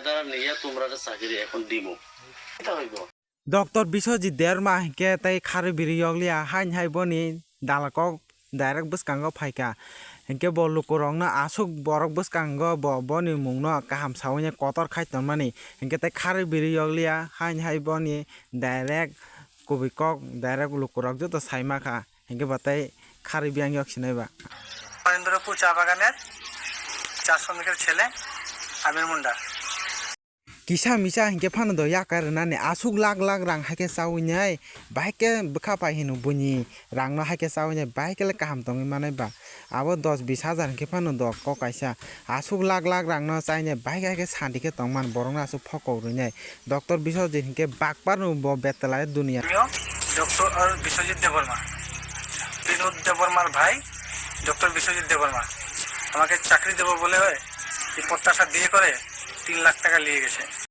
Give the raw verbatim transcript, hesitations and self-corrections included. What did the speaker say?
Dara niya tumra ke sakiri ekhon dimo. Kita hoibo. Doctor Biswajit Debbarma hinkhe tei kharwi biri yokliya haini hai boni dalkok direct bwskango phaikha. Hinkhe bo lukurokno aswk borok bwskango bo boni mungno kaham sawi kotor khai tonmani. Hinkhe tei kharwi biri yokliya haini hai boni direct kubui kok direct lukurok joto saimakha. Hinkhe bo tei kharwi biyang yok sinai ba. Narendrapur চা বাগানের চা শ্রমিকের ছেলে আমির Munda. Kisa misa hinkhe phano do yakai rwnani aswk lakh lakh rang haikhe chawi nai, bahai khe bwkha pai hino buini rangno haikhe chawi nai, bahai khe le kaham tongwi manai ba. Abo dos bis hajar hinkhe phano do kok kaisa aswk lakh lakh rangno chainai, bahai khe haikhe santi khe tongman borokno aswk phokok rwnai. Doctor Biswajit hinkhe bakpar no bo betla duniya. আমিও ডক্টর বিশ্বজিৎ দেববর্মা, বিনোদ দেববর্মার ভাই ডক্টর বিশ্বজিৎ দেববর্মা আমাকে চাকরি দেবো বলে এই প্রত্যাশা দিয়ে করে তিন লাখ টাকা নিয়ে গেছে।